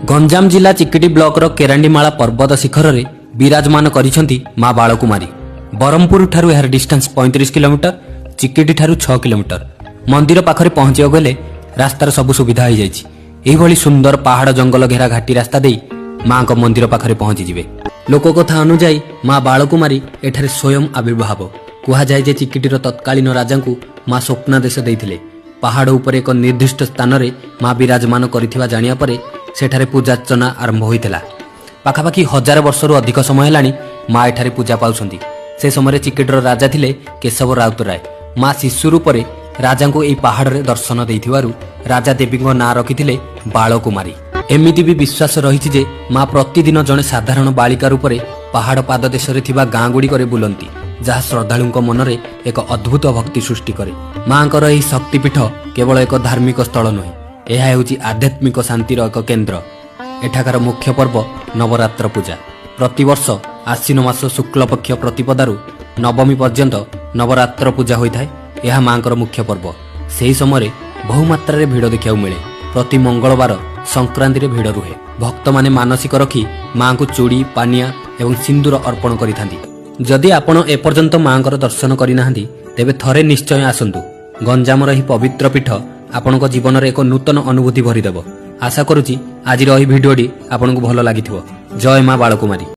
ଗଞ୍ଜାମ ଜିଲ୍ଲା ଚିକିଟି ବ୍ଲକର କେରାଣ୍ଡିମାଳା ପର୍ବତ ଶିଖରରେ ବିରାଜମାନ କରିଛନ୍ତି ମା ବାଳକୁମାରୀ। ବ୍ରହ୍ମପୁର ଠାରୁ ଏହାର ଡିଷ୍ଟାନ୍ସ 35 କିଲୋମିଟର, ଚିକିଟି ଠାରୁ 6 କିଲୋମିଟର। ମନ୍ଦିର ପାଖରେ ପହଞ୍ଚିବାକୁ ହେଲେ ରାସ୍ତାର ସବୁ ସୁବିଧା ହୋଇଯାଇଛି। ଏହିଭଳି ସୁନ୍ଦର ପାହାଡ଼ ଜଙ୍ଗଲ ଘେରା ଘାଟି ରାସ୍ତା ଦେଇ ମାଙ୍କ ମନ୍ଦିର ପାଖରେ ପହଞ୍ଚିଯିବେ। ଲୋକକଥା ଅନୁଯାୟୀ ମା ବାଳକୁମାରୀ ଏଠାରେ ସ୍ୱୟଂ ଆବିର୍ଭାବ। କୁହାଯାଏ ଯେ ଚିକିଟିର ତତ୍କାଳୀନ ରାଜାଙ୍କୁ ମା ସ୍ୱପ୍ନାଦେଶ ଦେଇଥିଲେ। ପାହାଡ଼ ଉପରେ ଏକ ନିର୍ଦ୍ଦିଷ୍ଟ ସ୍ଥାନରେ ମା ବିରାଜମାନ କରିଥିବା ଜାଣିବା ପରେ ସେଠାରେ ପୂଜାର୍ଚ୍ଚନା ଆରମ୍ଭ ହୋଇଥିଲା। ପାଖାପାଖି 1000 ବର୍ଷରୁ ଅଧିକ ସମୟ ହେଲାଣି ମା ଏଠାରେ ପୂଜା ପାଉଛନ୍ତି। ସେ ସମୟରେ ଚିକିଟିର ରାଜା ଥିଲେ କେଶବ ରାଉତରାୟ। ମା ଶିଶୁ ରୂପରେ ରାଜାଙ୍କୁ ଏହି ପାହାଡ଼ରେ ଦର୍ଶନ ଦେଇଥିବାରୁ ରାଜା ଦେବୀଙ୍କ ନାଁ ରଖିଥିଲେ ବାଳକୁମାରୀ। ଏମିତି ବି ବିଶ୍ୱାସ ରହିଛି ଯେ ମା ପ୍ରତିଦିନ ଜଣେ ସାଧାରଣ ବାଳିକା ରୂପରେ ପାହାଡ଼ ପାଦଦେଶରେ ଥିବା ଗାଁ ଗୁଡ଼ିକରେ ବୁଲନ୍ତି, ଯାହା ଶ୍ରଦ୍ଧାଳୁଙ୍କ ମନରେ ଏକ ଅଦ୍ଭୁତ ଭକ୍ତି ସୃଷ୍ଟି କରେ। ମାଙ୍କର ଏହି ଶକ୍ତିପୀଠ କେବଳ ଏକ ଧାର୍ମିକ ସ୍ଥଳ ନୁହେଁ, ଏହା ହେଉଛି ଆଧ୍ୟାତ୍ମିକ ଶାନ୍ତିର ଏକ କେନ୍ଦ୍ର। ଏଠାକାର ମୁଖ୍ୟ ପର୍ବ ନବରାତ୍ର ପୂଜା। ପ୍ରତିବର୍ଷ ଆଶ୍ୱିନ ମାସ ଶୁକ୍ଳପକ୍ଷ ପ୍ରତିପଦାରୁ ନବମୀ ପର୍ଯ୍ୟନ୍ତ ନବରାତ୍ର ପୂଜା ହୋଇଥାଏ। ଏହା ମାଙ୍କର ମୁଖ୍ୟ ପର୍ବ। ସେହି ସମୟରେ ବହୁ ମାତ୍ରାରେ ଭିଡ଼ ଦେଖିବାକୁ ମିଳେ। ପ୍ରତି ମଙ୍ଗଳବାର, ସଂକ୍ରାନ୍ତିରେ ଭିଡ଼ ରୁହେ। ଭକ୍ତମାନେ ମାନସିକ ରଖି ମାଙ୍କୁ ଚୁଡ଼ି, ପାନିଆ ଏବଂ ସିନ୍ଦୁର ଅର୍ପଣ କରିଥାନ୍ତି। ଯଦି ଆପଣ ଏପର୍ଯ୍ୟନ୍ତ ମାଙ୍କର ଦର୍ଶନ କରିନାହାନ୍ତି, ତେବେ ଥରେ ନିଶ୍ଚୟ ଆସନ୍ତୁ। ଗଞ୍ଜାମର ଏହି ପବିତ୍ର ପୀଠ ଆପଣଙ୍କ ଜୀବନରେ ଏକ ନୂତନ ଅନୁଭୂତି ଭରିଦେବ। ଆଶା କରୁଛି ଆଜିର ଏହି ଭିଡ଼ିଓଟି ଆପଣଙ୍କୁ ଭଲ ଲାଗିଥିବ। ଜୟ ମା ବାଳକୁମାରୀ।